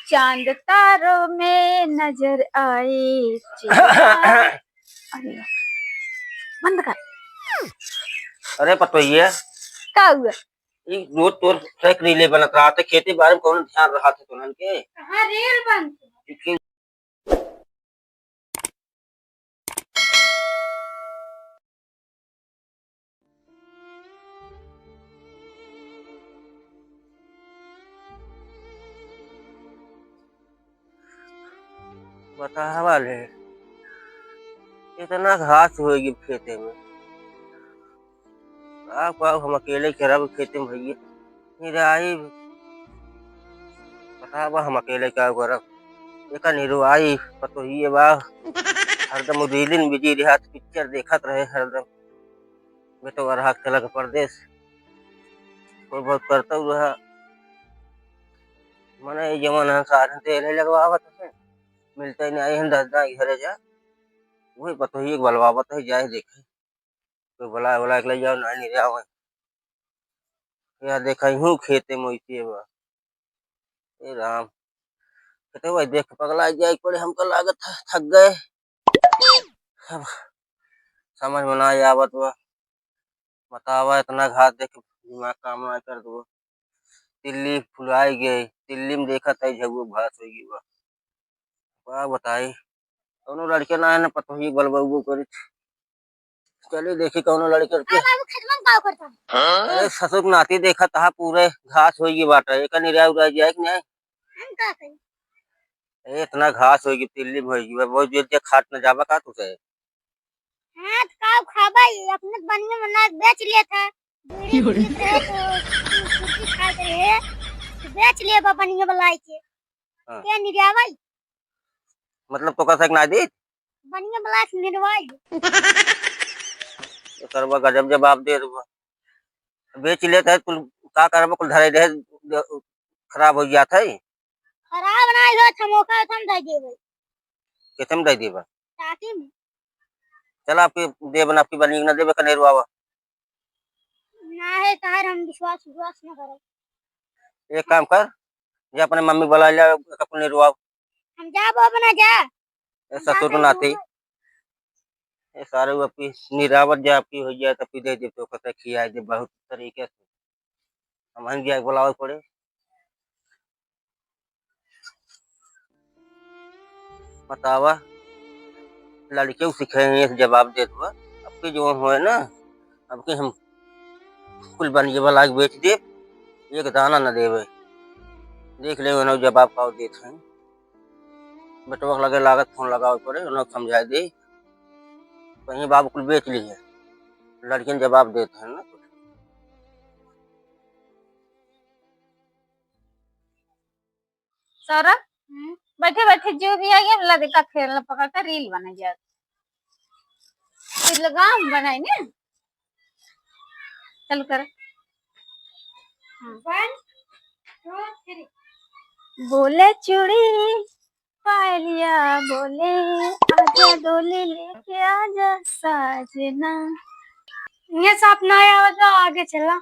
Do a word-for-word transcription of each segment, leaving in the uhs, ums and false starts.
चांद तारों में नजर आए चेहरा। अरे, बंद कर। अरे पतोहिया, का हुआ? ई रोज तोर ट्रैक रीले बनत रहत है, खेती बाड़ी में कौनो ध्यान रहत है तोहन के? कहाँ रील बनत है? बतावा ले, इतना घास होइगी खेते में। का, का हम अकेले करब खेते में भैया? निराई, बतावा हम अकेले का करब? एका निरवाई पतोहिए बा, हरदम रीलिन बिजी रहत, पिक्चर देखत रहे हरदम। बेटवा रहा चला के परदेस, कोई बहुत करता रहा। मने ये जवन है साधन तेल है लगवावत है, मिलता ही नहीं है, दस दाई घरे जा, वही पतोहिए के बलवावत है, जाए देखे। कोई बुलाए, बुलाए के ले जाओ, ना नहीं आवे। या देखा हूँ खेते में वैसे बा। ए राम, खेते भाई देख के पगला जाए पड़े, हमका लागत है, थक गए। अब समझ में ना आवत बा। बतावा, इतना घास देख के दिमाग काम ना कर दो। तिल्ली फुलाई गई, तिल्ली में देखा था झगुआ घास हो गई बा। का बताई, कौनो लड़के ना है ना पतोही बलबउबो करित। चली देखी कौनो लड़के के। आ बाबू, खेतवा में का करता है? हाँ? अरे ससुर के नाती देखा तहा पूरे घास होई गई बाटे, एका निराई उराई जाए कि नहीं? हम का करी? ए, इतना घास होई गई, तिल्ली में होई गई, बहुत जोर से खाट न जाबा का तुसे? हाँ, तो का खाबा, ये अपने बनिया में ना बेच लिया था। बीड़ी पीत रहे तो छुट्टी खाए रहे, तो बेच लिया बा बनिया वाला के। हाँ। के निराई? मतलब तो का सक ना दी? बनिया वाला से निरवाई। तो सरवा गजब जवाब दे देबा। बेच लेत है, कुल का करबा, कुल धरे रहे, खराब हो जात है। खराब ना हो, हम ओकर हम दे देबे। कितने में दे देबा? टाकी में। चला, आपके देबन, आपकी बनिया ना देबे, कनेरवा। ना है, तार हम विश्वास, विश्वास ना करब। एक काम कर, जा अपने मम्मी बुला ले, अपने रुआव। हम जाब अब ना जा। ए, हम ससुर जाते नाती। हैं। ए, सारे वो अपनी निरावत जा, आपकी हो जाए, तब दे दे, तो कहता खिया दे बहुत तरीके से। हम हम जाए बुलावे पड़े। बतावा, लड़के सीखे हैं, एक जवाब देत बा। अब के जो होए ना, अब के हम कुल बनिया वाला के बेच देब, एक दाना न देबे। देख ले उन्हें जवाब का देत हैं। बेटवा के लगे लागत फोन लगावे पड़े, उन्हें समझाए दे। कहीं बाबू कुल बेच लिए, लड़कियन जवाब देत हैं ना। सौरभ, हम्म? बैठे बैठे जो भी आ गया, लड़का खेलना पकड़ कर रील बना जाए। फिर लगा हम बनाए ना। चालू कर। हाँ। One, two, three। बोले चूड़ी पायलिया बोले, आजा डोली लेके आजा साजना। ये साफ ना आवत बा, आगे चला।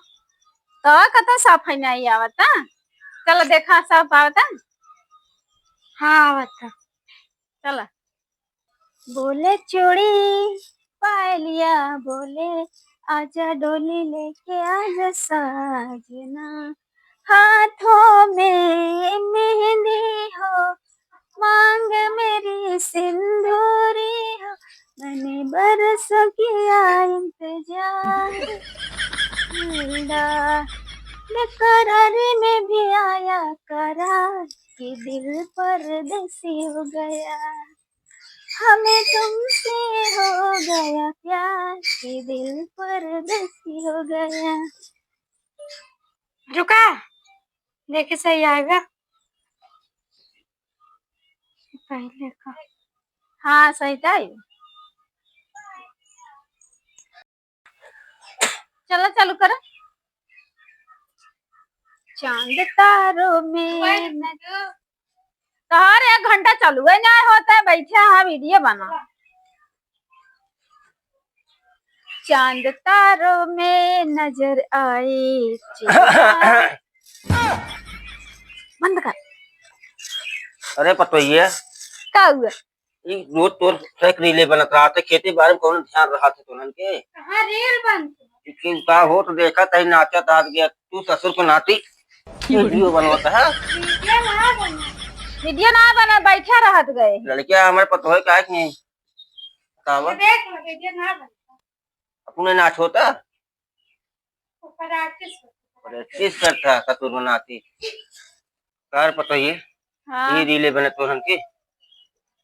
तो कतो साफ है नहीं आवत, हाँ? चलो देखा साफ आवत, हाँ? हाँ, आवत है। चला। बोले चूड़ी पायलिया बोले, आजा डोली लेके आजा साजना। हाथों में मेहंदी हो, मांग मेरी सिंदूरी हो, मैंने बरसों किया इंतजार। मिलदा बेकरारी में भी आया करार, कि दिल परदेसी हो गया। हमें तुमसे हो गया प्यार, कि दिल परदेसी हो गया। रुका, देखे सही आएगा। पहले का। हाँ, सही तो है। चलो, चालू करो। चांद तारों में नजर, तोहर एक घंटा चालू है ना होता है, बैठे हैं वीडियो बना। चांद तारों में नजर आए चेहरा। बंद कर। अरे पतोहिया। का हुआ? ई रोज तोर से reel बनत रहत है, खेती बाड़ी में कौनो ध्यान रहत है तोहन के? कहाँ reel बनत है? कि का होत देखत है, नाचत रहत गया, तू ससुर के नाती video बनवत है। Video ना बना। Video ना बना, बैठे रहत गए। लड़किया हमारे पतोहे काहे के नहीं? बतावा। ये देख लो, video ना बना। अपने नाच होता? वो practice होता। Practice करता ससुर के नाती। कार पतोहिए, हाँ। ई reel बने तोहन के।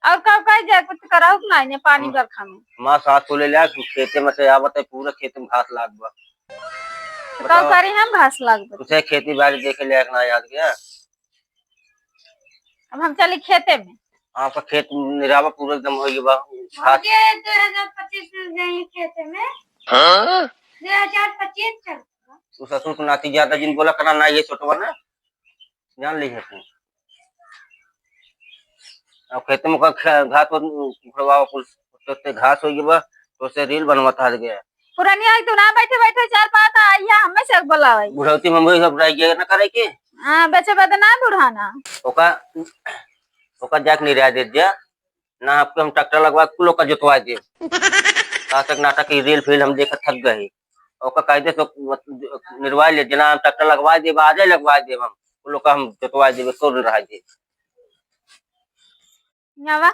और का कही जाए, कुछ कराऊ के नाई ने पानी हाँ। बरखा में। माँ सास को ले लिया, खेते में से आवत है, पूरा खेत में घास लाग बा। तो का बतावा। करी हम घास लाग बा? उसे खेती बाड़ी देखे लायक ना याद गया। अब हम चली खेते में। आपका खेत निरावा पूरा एकदम हो गया बा। हो घास। गया दो हज़ार पच्चीस में जाएंगे खेते में। हाँ? दो हज़ार पच्चीस चल। तू ससुर को नाती ज्यादा जिन बोला करा ना, ये छोटवा ना। जान ली है तू। अब खेते में का ख-, घास उखड़वा कुल, तो ते घास हो गया बा, तो से reel बनवाता हट गया। पुरानी आई तू ना बैठे बैठे चार पाता आई है, हमें से बोलावे। बुढ़ौती में वही सब रह गया ना करे के। हाँ, बेचे बदे ना बुढ़ाना। ओका, ओका जाके निराय दे दिया। ना आपके हम tractor लगवा के कुल ओका जोतवा देब। आज तक नाटक की reel फील हम देखत थक गए। ओका कायदे से निर्वाह ले देना, हम tractor लगवा देब, आजे लगवा देब हम। कुल ओका हम जोतवा देब, एको दिन रहा देब। यावा।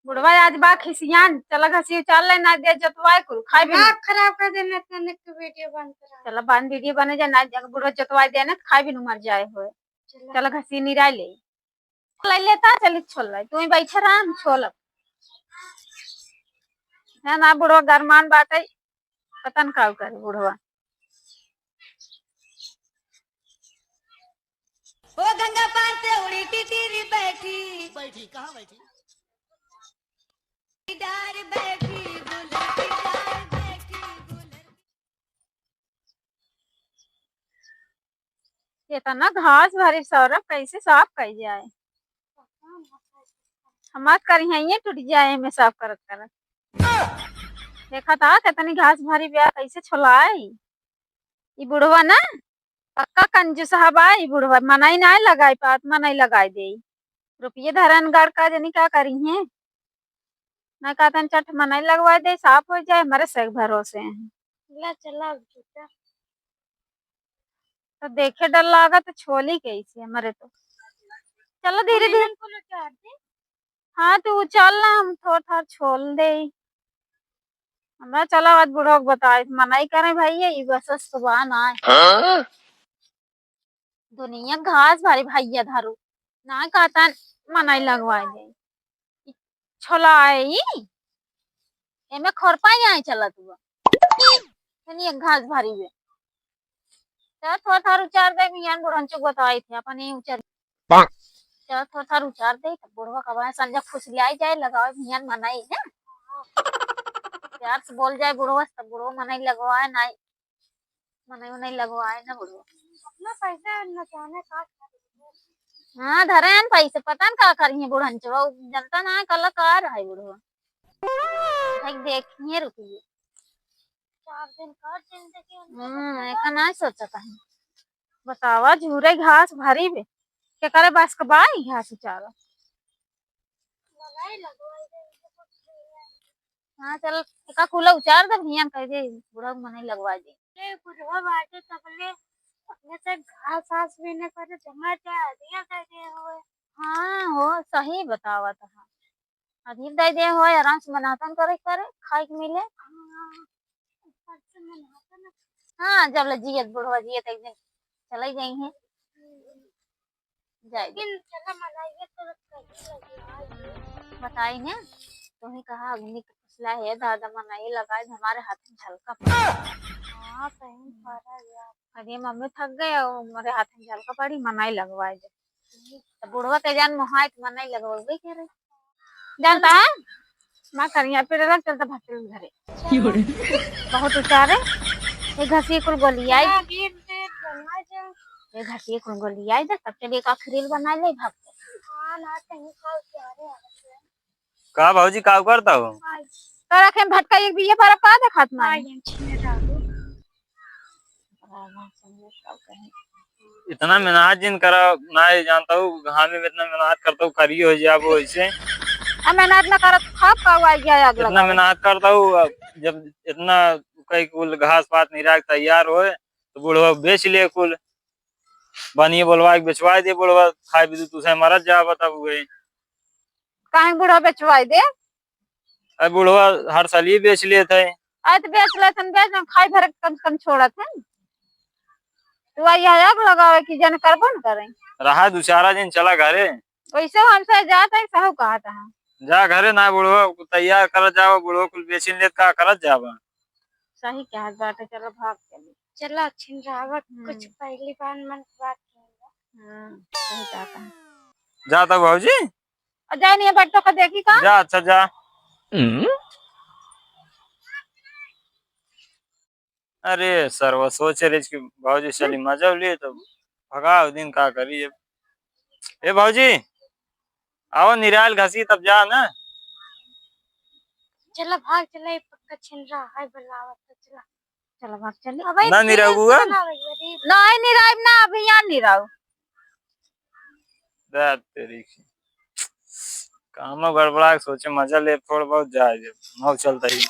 बुढ़वा आज बा खिसियान, चला घसी उचार ले ना दे जोतवाए कुल, खाए भी दिमाग खराब कर देना, तने के video बंद करा। चला बान video बने जाए ना, जब बुढ़वा जोतवाए देना, खाए भी नु मर जाए होए। चला। चला घसी निराय ले। ले लेता, चली छोल लाई। तू ही बैठे रहा, हम छोलब। है ना, बुढ़वा गरमान बाटे, पता न का करे बुढ़वा। ओ गंगा पार से उड़ी टिटरी बैठी। बैठी, कहाँ बैठी? डार बैठी, गुलर की डार बैठी, गुलर। इतना घास भरी सौरभ कैसे साफ कई जाए? हमार करिहइये टूट जाए एमे साफ करत करत। देखा था कितनी घास भरी बा, कैसे छोलाई। ई बुढ़वा ना पक्का कंजूस हवा, ई बुढ़वा मनई नाय लगाई पात, मनई लगाई देई। रुपये धरन गड़ का जनी का करिहे। ना कहतन चट मनई लगवाए दे, साफ हो जाए, हमरे से भरोसे हैं। ला चला अब जूता। तो देखे डर लागत, तो छोली कैसे हमरे तो। चलो धीरे धीरे। हाँ, तू चल ना, हम थोड़ थार छोल दे। हमरा चला आज बुढ़वा के बताए, मनई करे भैया, ई बस सुबह ना आए। हाँ? दुनिया घास भारी भैया धरू, ना कहता मनई लगवाए दे। ई छोला है ई, एमे खोरपा ही आए चलत हुआ। दुनिया घास भारी बे। चल थोड़ा थार उचार दे, मियान बुढ़न चुक बताई थे, अपन ही उचार। चल थोड़ा थार उचार दे, तब बुढ़वा कबा संजा फुसलियाई जाए, लगावे मियान मनई है। प्यार से बोल जाए बुढ़वा से, तब बुढ़वा मनई लगवाए, नाई मनई उनई लगवाए ना बुढ़वा। अपना पैसा न जाने का करे। हाँ, धरे हन पैसे, पता न का करिहे बुढ़न चो, जनता ना कलाकार है बुढ़वा। भाई देखिए रुकिए। चार दिन का जिंदगी उनके हम्म, बता। एका ना सोचत है। बतावा, झूरे घास भारी बे। के करे बस के बाई घास उचारा। हाँ, चल, एका कुला उचार दे, भैया कह दे, बुढ़वा के मनई लगवा दे। ले, बुढ़वा बाटे तबले अपने से घास आस भी न करे, जमा जाए, अधिया कर दे होए। हाँ, हो, सही बतावत है। अधिक दे दे होए, आराम से मनातन करे, करे, खाए के मिले। हाँ, ऊपर से मनातन। हाँ, जब ले जियत, बुढ़वा जियत, एक दिन चले जाई हैं। जाए दे। लेकिन चला मनाइए तो कहीं लगे आज। बताई ने, तोही कहा अग्नि के फसला है, दादा मनाई लगाए, हमारे हाथ में झलका पड़ा। हाँ, सही पड़ा यार। अरे मम्मी थक गए और हमारे हाथ में झलका पड़ी, मनाई लगवाए दे। तो बुढ़वा के जान मोहाई तो मनाई लगवाए के रहे। जानता है? माँ करिया पे रख चलता भटल घरे। बहुत उचारे। ये घसी कुल गोली आई। ये घसी कुल गोली आई दे, तब चलिए का खरील बना ले भाग। हाँ, ना कहीं का उचारे आ गए। का भौजी, का करता हो? तो रखे में भटका एक बिये पर का देखात माई? इतना मेहनत जिन करा, ना ही जानता हूँ, घामे में इतना मेहनत करता हूँ, करिए हो जाबो ऐसे। अब मेहनत ना करत, खाब का हुआ, आग लगा। इतना मेहनत करता हूँ, अब जब इतना कई कुल घास पात निराग तैयार होए, तो बुढ़वा बेच ले कुल। बनिए बोलवा के बेचवा दे बुढ़वा, खाए भी तू से मरत जाबा तब हुए। काहे बुढ़वा बेचवाई दे? अरे बुढ़वा हर साल ही बेच लेत है। अरे तो बेच लेत हन, बेच हम खाई भर के कम से कम छोड़त हन। तू आई है आग लगावे कि जन करबो न करे। रहा दू चार दिन चला घरे। वैसे हमसे जात है, सहू कहत है। जा घरे ना बुढ़वा तैयार करत जावा, बुढ़वा कुल बेचिन लेत का करत जावा। सही कहत बाटे, चलो भाग चली। चला छिनरावत हम्म। कुछ पहली बार मन बात करेगा। हाँ, सही कहत है। जा तब भौजी। और जाए नहीं बैठ तो का देखी का? जा, अच्छा जा। अरे सरवा सोचे रही कि भौजी चली मजा ले तो भगाओ दिन का करी अब। ए भौजी, आओ निराल घसी तब जा ना। चला भाग चला, ये पक्का छिनरा है बुलावत है, चला। चला भाग चली। अबे ना निराऊ बुआ। नहीं निराई ना, अभी यहाँ निराऊ। तेरी काम गड़बड़ा के सोचे मजा ले थोड़ा बहुत जाए दे। मऊ चलता ही।